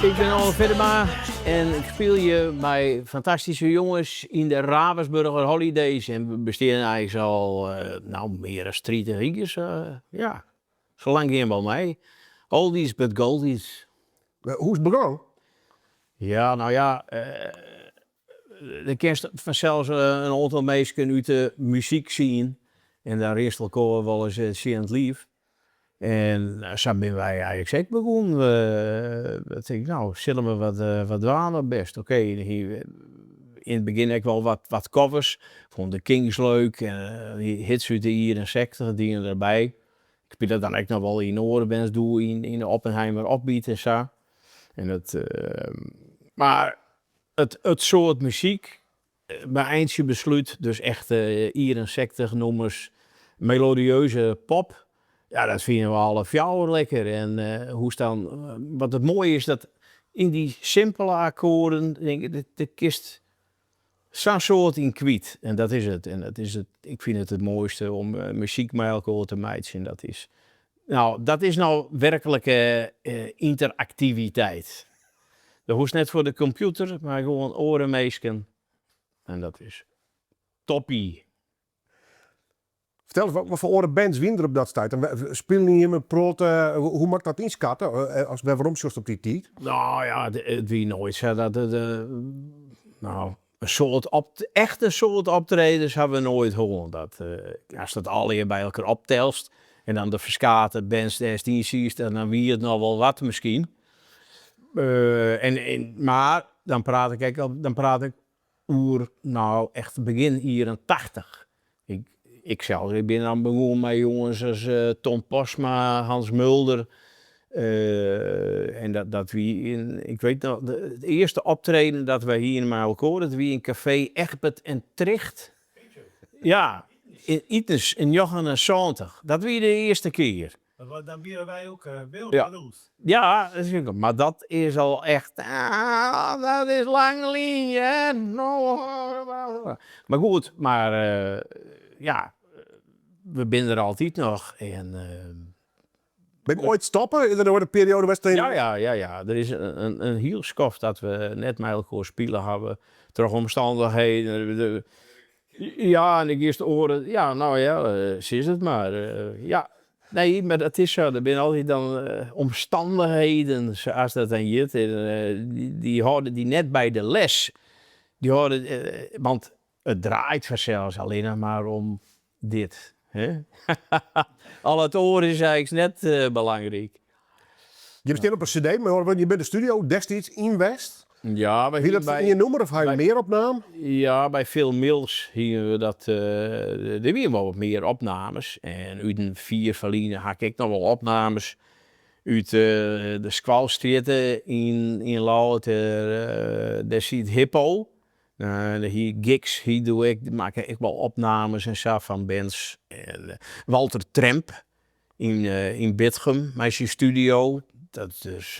Ik bin Anne Feddema en ik spylje mei fantastyske jonges yn de Ravensburger Holidays en we bestean eins al nou mear as 30 jier, ja, sa lang gean we al mei. Oldies but goldies. Hoe is it begûn? Ja, no ja, do kenst fansels in oantal minsken út de muzykscene en dan rinst elkoar wolris tsjin it liif. En sa binne wy eins ek begûn. We tinke, no, sille we wat dwaan op bêst? Okee, yn it begjin ek wol wat covers. Fûn de Kinks leuk en dy hits út de jierren 60 diene derby. Ik spile dan ek noch wol yn oare bands doe, yn de Oppenheimer Opbeat en sa. En dat, mar it soart muzyk by eintsjebeslút, dus echt jierren 60 nûmers, melodieuze pop, ja dat fine we alle fjouwer lekker. En hoe'tst dan, wat it moaie is dat yn dy simpele akkoarden, dêr kinst sa'n soad yn kwyt. En dat is it. En dat is it, ik fyn it it moaiste om muzyk mei elkoar te meitsjen. Dat is, no, dat is no werklike ynteraktiviteit. Do hoechst net foar de kompjûter, mar gewoan oare minsken. En dat is toppie. Fertel ris, wat foar oare bands wienen der op dat stuit? En spilen jimme in protte? Hoe moat ik dat ynskatte, ast wer werom sjochst op dy tiid? No ja, it wie noait sa dat it, no, in soad op, echt in soad optredens hawwe we noait hân. Dat, ast it allegear by elkoar optelst en dan de ferskate bands dêr'tst yn siest, dan wie it noch wol wat miskien. En, mar dan praat ik ek al, dan praat ik oer, no, echt begjin jierren 80. Ik, iksels, ik bin dan begûn mei jonges as Tom Postma, Hans Mulder. En dat, dat wie yn, ik weet noch, it earste optreden dat wy hiene mei elkoar, dat wie yn kafee Egbert en Tricht. Ja, yn Itens yn 79. Dat wie de earste kear. Dan wiene wy ook wereldberoemd. Ja, mar dat is al echt, dat is lang lyn hear. Mar goed, mar ja, we binne der altyd noch en. Binne je oait stoppe? Is der oait in perioade west? Ja, ja, ja, ja. Der is in hiel skoft dat we net mei elkoar spile hawwe troch omstannichheden. Ja, en dan giest oare, ja, no ja, sis it mar. Ja, nee, mar dat is sa. Der binne altyd dan omstannichheden, sa as dat dan hjit, dy hâlde dy net by de les. Dy hâlde, want it draait fansels allinnich mar om dit, hè. Al it oare is eins net belangryk. Jim stean op in cd, mar je binne de studio destiids yn west. Ja, wy Wie dat by, ien nûmer of ha je mear opnaam? Ja, by Phil Mills hiene we dat, der wiene wol wat mear opnames. En út in fier ferline ha ik ek noch wol opnames út de Skoalstrjitte yn Ljouwert. Dêr siet Hippo. Dêr hie Gigs hie doe ek, makke ek wol opnames en sa fan bands. En Walter Tremp yn Bitgum mei syn studio. Dat is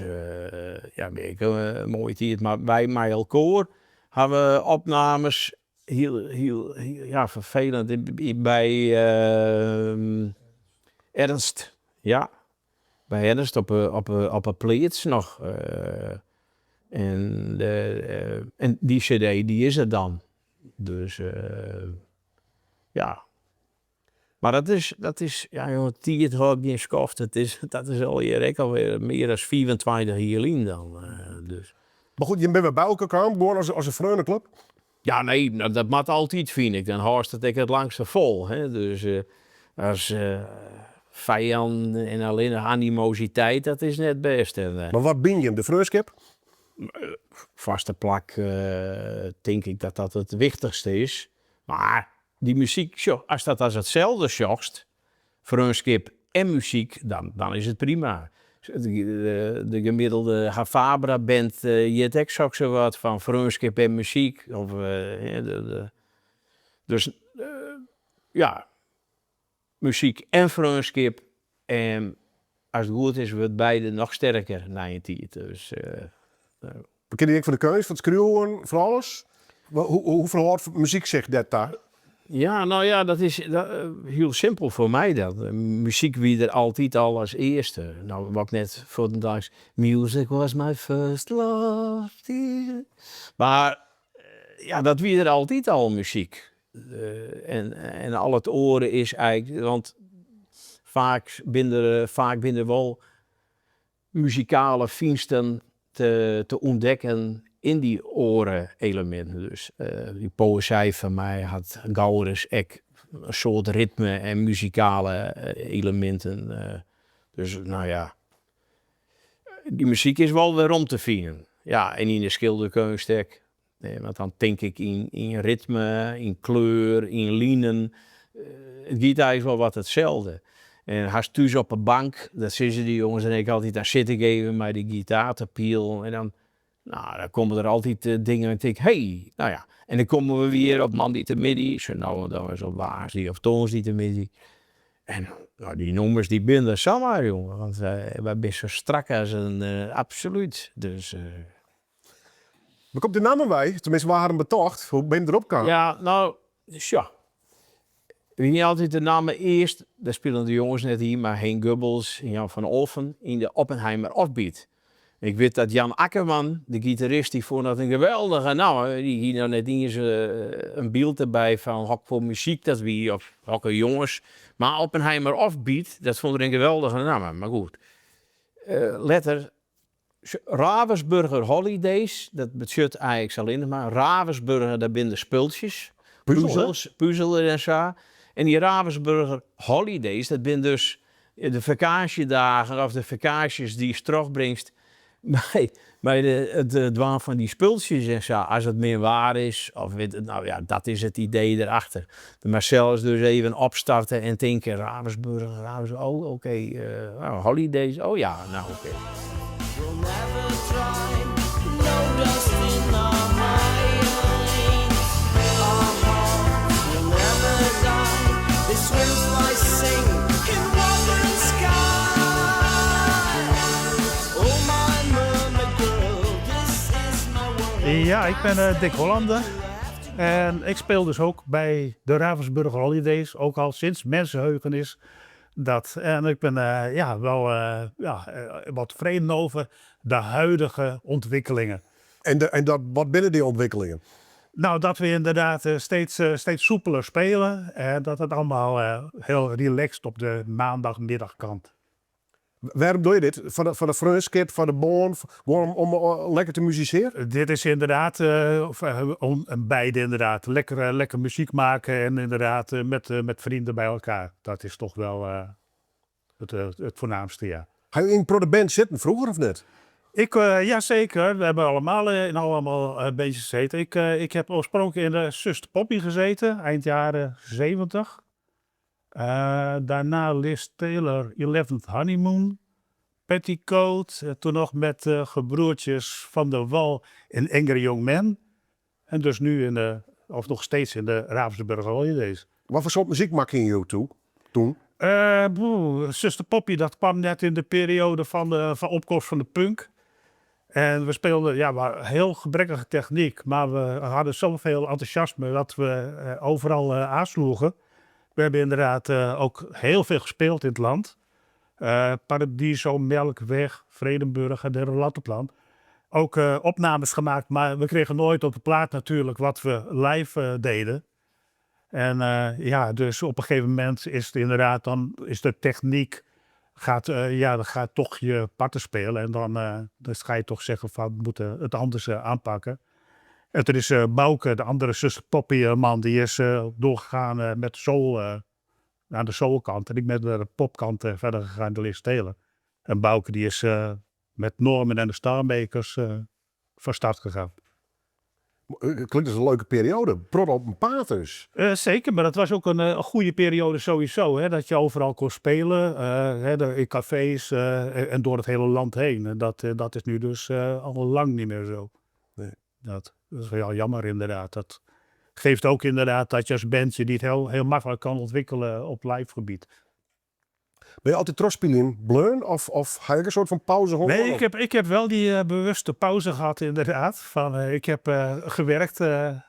ja, wie ek in moaie tiid. Mar wy mei elkoar hawwe opnames, hiel, hiel, ja, ferfelend, by Ernst, ja, by Ernst op 'e pleats noch. En dy cd dy is der dan. Dus ja. Mar dat is, dat is, ja jonge, tiid hâldt gjin skoft. Dat is, dat is allegear ek alwer mear as 25 jier lyn dan, dus. Mar goed, jim binne wer by elkoar kaam, gewoan as in freoneklup? Ja, nee, dat moat altyd fyn ik. Dan hâldst it ek it langste fol, hè. Dus as fijannen en allinnich animositeit, dat is net bêst. Mar wat bynt jim, de freonskip? Foarste plak tink ik dat dat it wichtichste is. Mar dy muzyk, sjoch, ast dat as itselde sjochst, freonskip en muzyk, dan is it prima. De gemiddelde HaFaBra-band hjit ek soksawat fan freonskip en muzyk. Of, dus ja, muzyk en freonskip en as it goed is wurdt beide noch sterker nei in tiid. Dus, We kenne dy ek fan de keunst, fan it skriuwen, fan alles. Hoe ferhâldt muzyk sich dêrta? Ja, no ja, dat is hiel simpel foar my dat. Muzyk wie der altyd al as earste. No wol ik net fuortendaliks Music was my first love. Mar ja, dat wie der altyd al, muzyk. En al it oare is eigentlik, want faak binne der, faak binne der wol muzikale fynsten te ûntdekken yn dy oare eleminten. Dus dy poëzij fan my hat gauris ek in soad ritme en muzikale eleminten. Dus no ja, dy muzyk is wol werom te finen. Ja, en yn de skilderkeunst ek. Want dan tink ik yn ritme, yn kleur, yn linen. It giet eigentlik wol wat itselde. En hast thús op 'e bank, dat sizze dy jonges en ik altyd, dan sit ik even mei de gitaar te pielen en dan, no, dan komme der altyd dingen en tink ik, hey, no ja. En dan komme we wer op moandeitemiddei, sa no en dan ris op woansdei of tongersdeitemiddei. En no, dy nûmers dy binne der samar, jonge, want wy binne sa strak as in, absolút. Dus. Wêr komt de namme wei? Tenminste, wa hat him betocht? Hoe bin je derop kaam? Ja, no, sjoch. We hiene altyd de namme earst, dêr spilen de jonges net yn, mar Henk Gubbels en Jan van Olffen yn de Oppenheimer Offbeat. Ik wit dat Jan Akkerman, de gitarist, dy fûn dat in geweldige namme. Dy hie noch net iens in byld derby fan hokfoar muzyk dat wie of hokker jonges. Mar Oppenheimer Offbeat, dat fûn er in geweldige namme. Mar goed, letter Ravensburger Holidays, dat betsjut eigentlik allinnich mar Ravensburger, dat binne de spultsjes, puzels, puzelen en sa. En dy Ravensburger Holidays, dat binne dus de fakânsjedagen of de fakânsjes dy'tst trochbringst mei it dwaan fan dy spultsjes en sa. As it min waar is, of wit it, no ja, dat is it idee derachter. Mar sels dus even opstarte en tinke, Ravensburger, Ravensburger, oh oké, Holidays, oh ja, no oké. We'll never dry, no dust in our minds. Our hearts will never die. They swim, fly, sing in water and sky. Oh my mermaid girl, this is my world. Ja, ik ben Dick Hollander. En ik speel dus ook bij de Ravensburger Holidays, ook al sinds mensenheugenis dat. En ik ben ja, wel ja, wat tevreden over de huidige ontwikkelingen. En wat binne dy ûntwikkelingen? Nou, dat we inderdaad steeds soepeler spelen en dat het allemaal heel relaxed op de maandagmiddag kan. Wêrom dogge je dit? Foar de freonskip, foar de bân, gewoan om lekker te musisearjen? Dit is inderdaad, of, om, beide inderdaad. Lekker muziek maken en inderdaad met vrienden bij elkaar. Dat is toch wel het voornaamste, ja. Ha je yn in protte band sitten froeger of net? Ik, ja, zeker. We hebben allemaal in allemaal bandjes gezeten. Ik heb oorspronkelijk in de Zuster Poppy gezeten, eind jaren 70. Daarna Liz Taylor, 11th Honeymoon, Petticoat, toen nog met gebroertjes Van der Wal en Angry Young Men. En dus nu in de, of nog steeds in de Ravensburger Holidays. Wat voor soort muziek makke je toen? Boe, Zuster Poppy, dat kwam net in de periode van opkomst van de punk. En we speelden, ja, maar heel gebrekkige techniek, maar we hadden zoveel enthousiasme dat we overal aansloegen. We hebben inderdaad ook heel veel gespeeld in het land. Paradiso, Melkweg, Vredenburg en de Rattenplan. Ook opnames gemaakt, maar we kregen nooit op de plaat natuurlijk wat we live deden. En ja, dus op een gegeven moment is het inderdaad, dan is de techniek, gaat, ja, dan gaat toch je parten spelen. En dan ga je toch zeggen van, we moeten het anders aanpakken. En toen is Bouke, de andere zuster Poppy man, die is doorgegaan met soul, aan de soulkant. En ik ben naar de popkant verder gegaan, de Liz Taylor. En Bouke die is met Norman en de Starmakers van start gegaan. Het klinkt als een leuke periode. Protte op 'en paad dus. Zeker, maar dat was ook een goede periode sowieso. Hè, dat je overal kon spelen, hè, in cafés en door het hele land heen. En dat is nu dus al lang niet meer zo. Nee. Dat is wel jammer inderdaad. Dat geeft ook inderdaad dat je als band je niet heel, heel makkelijk kan ontwikkelen op live gebied. Binne je altyd trochspyljen bleaun of, of ha je ek in soart fan pauze hân? Nee, ik heb wel die bewuste pauze gehad inderdaad. Van, ik heb gewerkt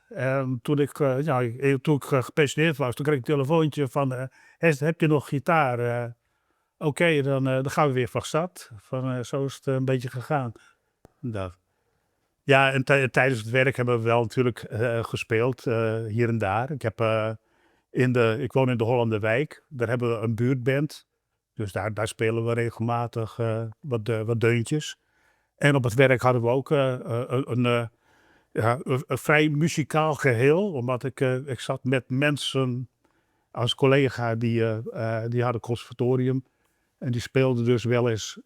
en toen ik, ja, toen ik gepensioneerd was, toen kreeg ik een telefoontje van: "Heb je nog gitaar?" Oké, dan gaan we weer van start. Van, zo is het een beetje gegaan. Dat. Ja, en tijdens het werk hebben we wel natuurlijk gespeeld, hier en daar. Ik woon in de Hollanderwijk, daar hebben we een buurtband. Dus daar spelen we regelmatig wat deuntjes. En op het werk hadden we ook ja, een vrij muzikaal geheel. Omdat ik zat met mensen als collega die hadden conservatorium. En die speelden dus wel eens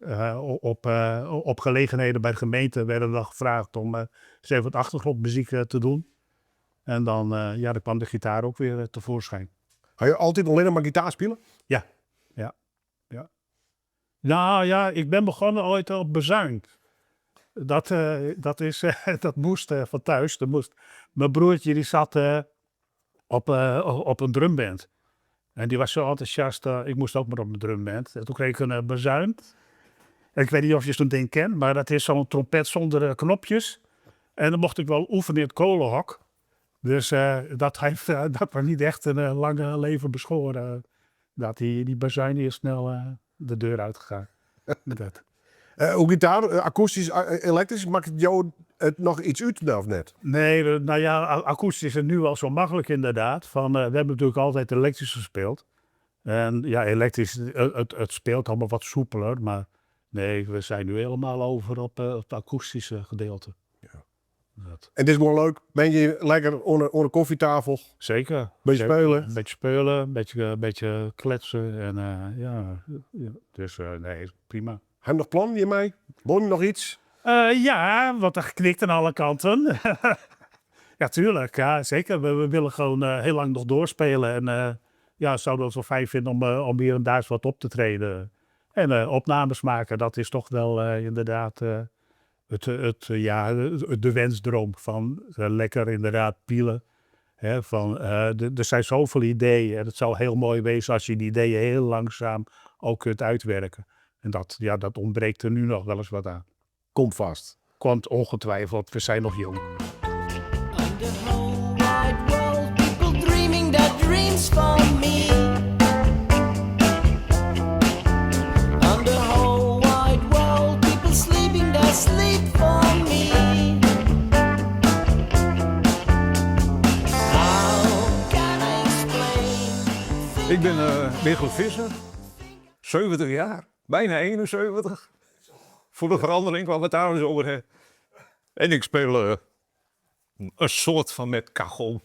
op gelegenheden bij de gemeente. Werden dan gevraagd om eens even wat achtergrondmuziek te doen. En dan, ja, dan kwam de gitaar ook weer tevoorschijn. Ha je altyd allinnich mar gitaar spile? Ja. Nou ja, ik ben begonnen ooit op bazuin. Dat moest van thuis. Dat moest. Mijn broertje die zat op een drumband. En die was zo enthousiast, ik moest ook maar op een drumband. En toen kreeg ik een bazuin. En ik weet niet of je zo'n ding kent, maar dat is zo'n trompet zonder knopjes. En dan mocht ik wel oefenen in het kolenhok. Dus dat was niet echt een lange leven beschoren. Dat die bazuin is snel de deur uitgegaan. Dat. Hoe gitaar, akoestysk, elektrysk, makket it jo it noch yts út of net? Nee, nou ja, akoestisch is het nu al zo makkelijk inderdaad. Van, we hebben natuurlijk altijd elektrisch gespeeld. En ja, elektrisch, het speelt allemaal wat soepeler. Maar nee, we zijn nu helemaal over op het akoestische gedeelte. Dat. En it is gewoan leuk, bin je lekker oan de kofjetafel? Zeker. Beetje Zeker. spelen? Een beetje spelen, een beetje kletsen. En, ja, dus nee, prima. Heb je noch plannen hjirmei? Wol je noch yts? Ja, want er geknikt aan alle kanten. Ja, tuurlijk. Ja, zeker. We willen gewoon heel lang nog doorspelen. En ja, zouden het wel fijn vinden om hier en daar eens wat op te treden. En opnames maken, dat is toch wel inderdaad ja, de wensdroom van lekker inderdaad pielen. Hè, van, er zijn zoveel ideeën en het zou heel mooi wezen als je die ideeën heel langzaam ook kunt uitwerken. En dat, ja, dat ontbreekt er nu nog wel eens wat aan. Komt vast. Komt ongetwijfeld, we zijn nog jong. And the whole wide world, people dreaming their dreams for me. And the whole wide world, people sleeping their sleep for me. How can I explain? Ik ben Michael Visser, 70 jaar, bijna 71. Voor de verandering kwam het daar eens over. Hè. En ik speel een soort van met cajon.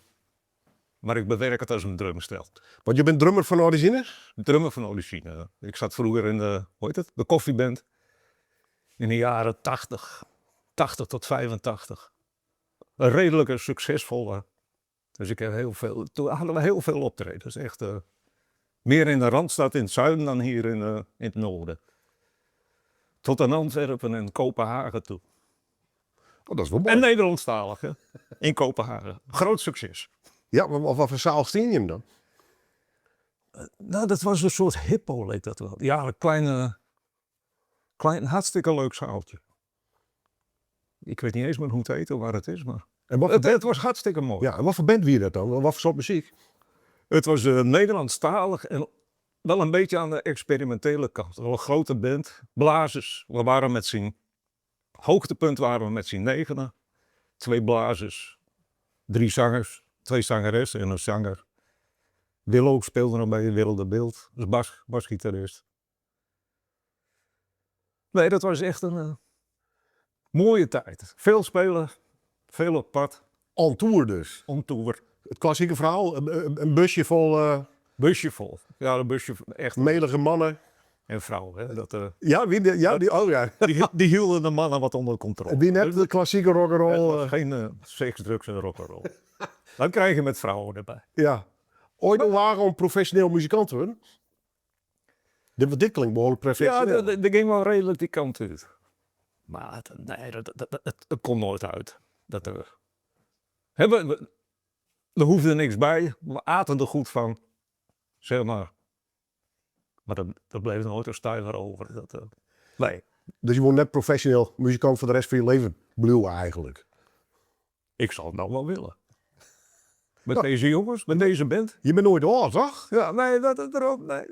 Maar ik bewerk het als een drumstel. Want je bent drummer van origine? Drummer van origine. Ik zat vroeger in de, hoe heet het? De koffieband. In de jaren 80. 80 tot 85. Een redelijke succesvolle. Dus ik heb heel veel, toen hadden we heel veel optredens. Echt, meer in de Randstad in het zuiden dan hier in het noorden. Tot aan Antwerpen en Kopenhagen toe. Oh, dat is wel mooi. En Nederlandstalig, hè? In Kopenhagen. Groot succes. Ja, maar wat voor zaal steen je hem dan? Nou, dat was een soort hippo, leek dat wel. Ja, een klein, hartstikke leuk zaaltje. Ik weet niet eens meer hoe het heet of waar het is, maar En wat voor het was hartstikke mooi. Ja, en wat voor band wie dat dan? Wat voor soort muziek? Het was Nederlandstalig en wel een beetje aan de experimentele kant. Wel een grote band, blazers. We waren met z'n hoogtepunt waren we met z'n negenen. 2 blazers, 3 zangers, 2 zangeressen en een zanger. Willo speelde nog bij Willo de Beeld, dus basgitarist. Nee, dat was echt een mooie tijd. Veel spelen, veel op pad. On tour dus? On tour. Het klassieke verhaal, een busje vol... Busje vol. Ja, een busje echt. Melige mannen. En vrouwen, hè. Dat Ja, wie de, ja, die, oh ja. die hielden de mannen wat onder controle. Die net de klassieke rock'n'roll. Het was geen seks, drugs en rock'n'roll. Dat krijg je met vrouwen erbij. Ja. Ooit al waren om professioneel muzikant te worden? Want dit klinkt behoorlijk professioneel. Ja, de ging wel redelijk die kant uit. Maar het, nee, dat, dat, dat, het, het kon nooit uit. Dat er, hè, we, we, er hoefde niks bij. We aten er goed van. Zeg maar. Maar dat, dat bleef nooit een stuiver over. Dat, eh, nee. Dus je wordt net professioneel muzikant voor de rest van je leven bliuwe eigenlijk. Ik zal het nou wel willen. Met deze jongens, met deze band. Je bent nooit oud, toch? Ja, nee, dat, dat erop, nee.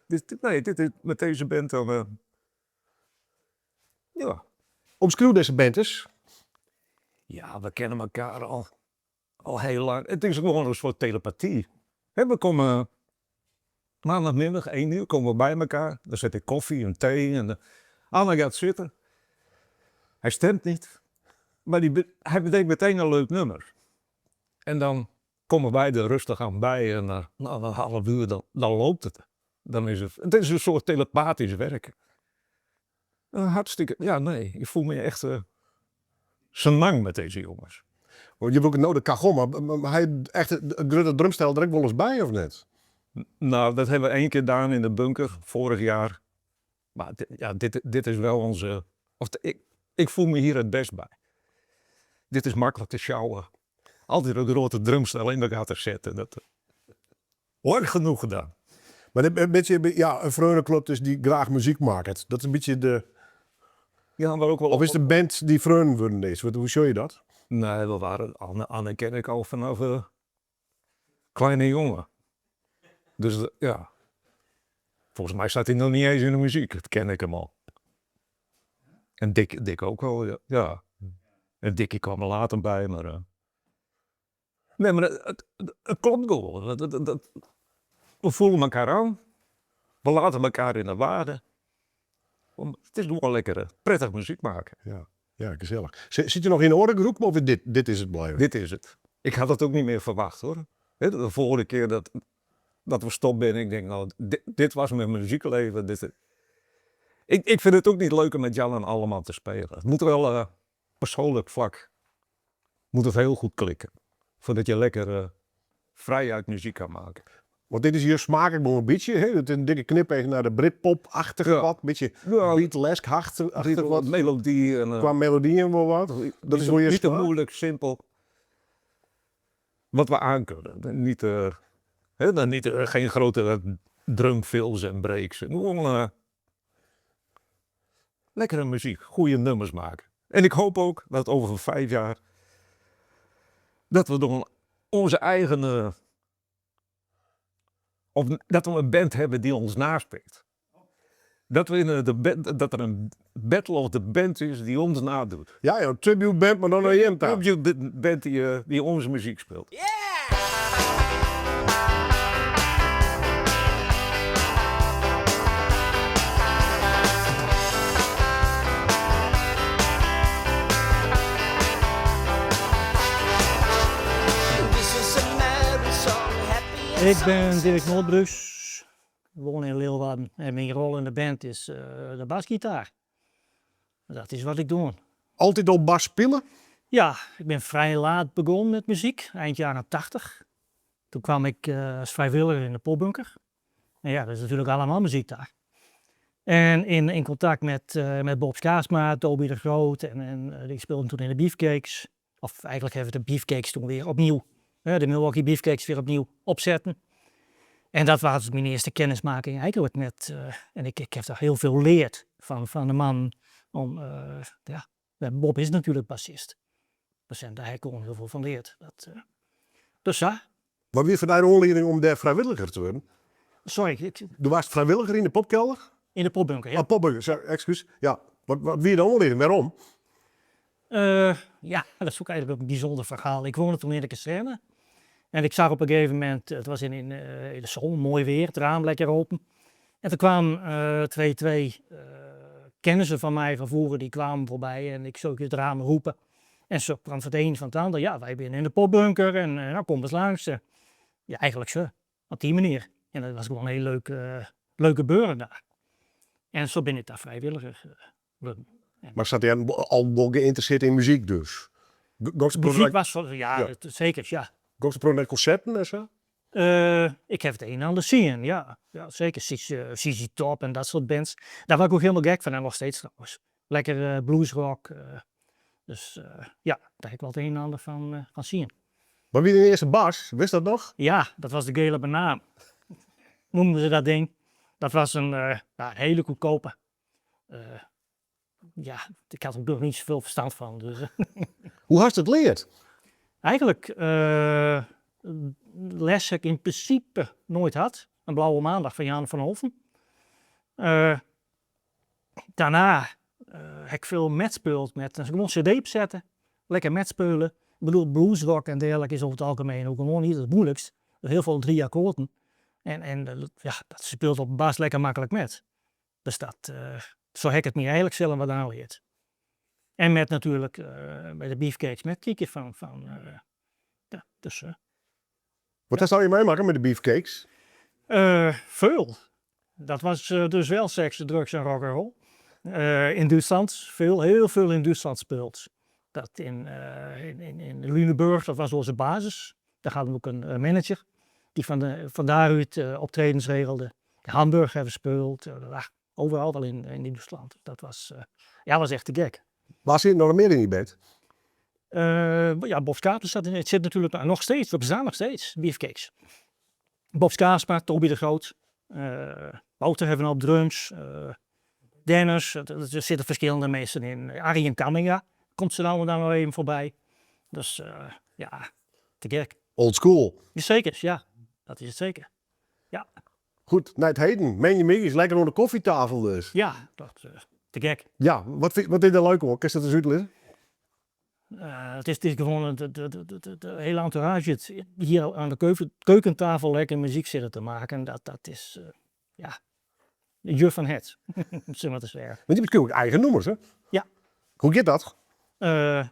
Dit, nee, dit, dit, met deze band dan... ja. Omschreeuw deze band eens. Ja, we kennen elkaar al heel lang. Het is gewoon een soort telepathie. Hè, we komen maandagmiddag, 1 uur, komen we bij elkaar. Dan zet ik koffie en thee en Anne gaat zitten. Hij stemt niet, maar hij bedenkt meteen een leuk nummer. En dan komen wij er rustig aan bij en nou, een half uur, dan loopt het. Dan is het, het is een soort telepathisch werken. Hartstikke, ja nee, ik voel me echt senang met deze jongens. Want je hebt ook nou de cajon, maar hij echt het grote drumstel er ook wel eens bij, of net? Nou, dat hebben we 1 keer gedaan in de bunker, vorig jaar. Maar ja, dit is wel onze... Of de, ik, ik voel me hier het best bij. Dit is makkelijk te sjouwen. Altijd een grote drumstel in elkaar te zetten. Dat lang genoeg gedaan. Maar dit, een beetje, ja, een Freunenclub dus die graag muziek maakt. Dat is een beetje de... Ja, maar ook wel Of is de band die Freunen worden is? Hoe show je dat? Nee, we waren... Anne ken ik al vanaf kleine jongen. Dus ja. Volgens mij staat hij nog niet eens in de muziek. Dat ken ik hem al. En Dick ook wel, ja. Ja. En Dikkie kwam er later bij, maar... Nee, maar het klopt wel. We voelen elkaar aan. We laten elkaar in de waarde. Het is nog wel lekker, prettig muziek maken. Ja, ja, gezellig. Zit je nog in de ordegroep of dit is het blijven? Dit is het. Ik had dat ook niet meer verwacht, hoor. Hè, de volgende keer dat we stop zijn, ik denk, nou, dit was mijn muziekleven. Ik vind het ook niet leuk om met Jan en Alleman te spelen. Het moet wel persoonlijk vlak, moet het heel goed klikken. Voordat je lekker vrij uit muziek kan maken. Want dit is hier smaak ik nog een beetje. Hè? Het is een dikke knip even naar de Britpop-achtige wat. Een beetje Beatlesk-achtig Beatles, wat. Melodie en Qua melodie en wel wat. Dat is wel je niet te smaak. moeilijk, simpel. Wat we aankunnen. Niet hè, dan niet geen grote drumfills en breaks. Gewoon lekkere muziek, goede nummers maken. En ik hoop ook dat over 5 jaar dat we door onze eigen of dat we een band hebben die ons naspeelt. Dat we in de band, dat er een battle of the band is die ons nadoet. Ja, ja, een tribute band, maar dan een Jenta. Een tribute band die onze muziek speelt. Yeah! This is a merry song, happy and Ik ben sunny. Dirk Noordbrus, woon in Leeuwarden en mijn rol in de band is de basgitaar. Dat is wat ik doe. Altijd al bas spelen? Ja, ik ben vrij laat begonnen met muziek, eind jaren 80. Toen kwam ik als vrijwilliger in de popbunker. En ja, dat is natuurlijk allemaal muziek daar. En in contact met Bob Skaasma, Toby de Groot en die speelden toen in de Beefcakes. Of eigenlijk hebben we de Beefcakes toen weer opnieuw, hè, de Milwaukee Beefcakes weer opnieuw opzetten. En dat was mijn eerste kennismaking eigenlijk met, en ik heb daar heel veel geleerd van de man. Bob is natuurlijk bassist. Dus daar heb ik gewoon heel veel van geleerd. Dat dus ja. Maar wie van de aanleiding om daar vrijwilliger te worden? Sorry. Ik Du was vrijwilliger in de popkelder? In de popbunker, ja. Ah, popbunker, sorry, excuus. Ja, wat wie de aanleiding? Waarom? Ja, dat is ook eigenlijk een bijzonder verhaal. Ik woonde toen in de kazerne. En ik zag op een gegeven moment, het was in de zon, mooi weer, het raam lekker open. En toen kwamen twee kennissen van mij van vroeger, die kwamen voorbij en ik zag het raam roepen. En zo kwam van het een van het ander, ja, wij zijn in de popbunker en nou, kom eens langs. Ja, eigenlijk zo, op die manier. En dat was gewoon een heel leuk gebeuren daar. En zo ben ik daar vrijwilliger geworden. En Maar zat jij al wel geïnteresseerd in muziek dus? Muziek was zo, ja, Ja. het, zeker, ja. Goes de naar concerten en zo? Ik heb het een en ander zien, ja. Ja, zeker. ZZ Top en dat soort bands. Daar was ik ook helemaal gek van en nog steeds trouwens. Lekker bluesrock. Dus ja, daar heb ik wel het een en ander van zien. Maar wie de eerste bas, wist dat nog? Ja, dat was de gele banaan. Noemden ze dat ding. Dat was een, nou, hele goedkope. Ja, ik had er nog niet zoveel verstand van. Dus, Hoe hast it leard? Eigenlijk les heb ik in principe nooit had. Een blauwe maandag van Jan van Olfen. Daarna heb ik veel metspeeld met gewoon cd opzetten. Lekker metspelen. Ik bedoel, bluesrock en dergelijke is over het algemeen ook gewoon niet het moeilijkst. Heel veel drie akkoorden. En ja, dat speelt op bas lekker makkelijk met. Dus dat, zo heb ik het me eigenlijk zelf wat aanleerd. En met natuurlijk bij de Beefcakes met Kieke van ja, dus. Wat zou je meemaken met de Beefcakes? Veel. Dat was dus wel seks, drugs en rock'n'roll. In Duitsland, veel, heel veel in Duitsland speelt. Dat in Lüneburg, dat was onze basis. Daar hadden we ook een manager die van daaruit optredens regelde. In Hamburg hebben we gespeeld, overal wel in Duitsland. Dat was, ja, was echt te gek. Waar zit nog meer in die band? Ja, Bob Skapen zat in, het zit natuurlijk nog steeds, we bestaan nog steeds, Beefcakes. Bob Skaasma, Toby de Groot, Wouter hebben we op drums, Dennis, er zitten verschillende mensen in. Arjen Kamminga komt ze nou en dan nog even voorbij. Dus ja, te gek. Old school. Zeker, ja, dat is het zeker. Ja. Goed, naar het heden. Moandeitemiddei is lekker oan de koffietafel dus. Ja, dat, te gek. Ja, wat is er leuk hoor? Kun je dat eens uitleggen? Het is gewoon de hele entourage. Het, hier aan de keukentafel lekker muziek zitten te maken. Dat is, ja, de juf van het, zullen we maar te zeggen. Want je hebt ook eigen nummers, hè? Ja. Hoe gaat dat?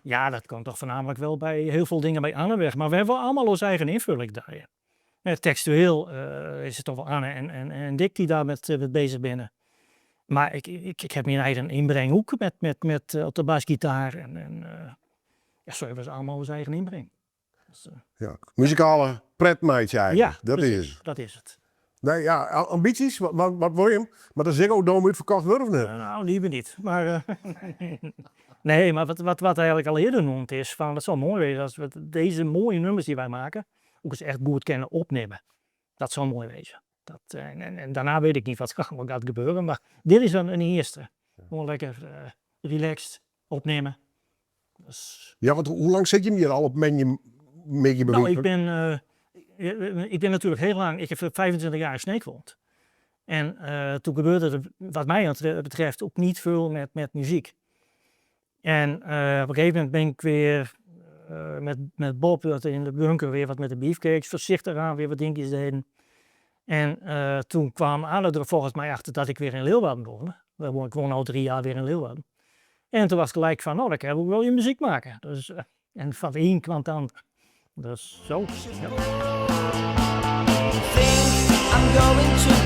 Ja, dat kan toch voornamelijk wel bij heel veel dingen bij Anne weg. Maar we hebben allemaal onze eigen invulling daarin. Textueel is het toch wel Anne en Dick die daar met bezig binnen. Maar ik heb mijn eigen inbreng ook met op de basgitaar. En ja, zo hebben ze allemaal onze eigen inbreng. Dus, Ja, muzikale pretmeidje eigenlijk. Ja, dat precies, is het. Dat is het. Nee, ja, ambities, wat wil je hem? Maar de Ziggo Dome uitverkocht wordt of niet? Nou, liever niet. Maar, nee, maar wat eigenlijk al eerder noemd is, van, het zal mooi wezen als we deze mooie nummers die wij maken, ook eens echt goed kunnen opnemen. Dat zal mooi wezen. En daarna weet ik niet wat er allemaal gaat gebeuren, maar dit is een eerste. Gewoon lekker relaxed opnemen. Dus... Ja, want hoe lang zit je hier al op met je Nou, ik beroep? ben natuurlijk heel lang, ik heb 25 jaar in Sneek gewoond. En toen gebeurde er, wat mij betreft, ook niet veel met muziek. En op een gegeven moment ben ik weer met Bob dat in de bunker weer wat met de Beefcakes, voorzichtig aan, weer wat dingetjes deden. En toen kwam Anne er volgens mij achter dat ik weer in Leeuwarden woonde. Ik woon al 3 jaar weer in Leeuwarden. En toen was het gelijk van, nou, dan kan ik wel je muziek maken. Dus, en van de een kwam het ander. Dus zo. Ja. Think I'm going to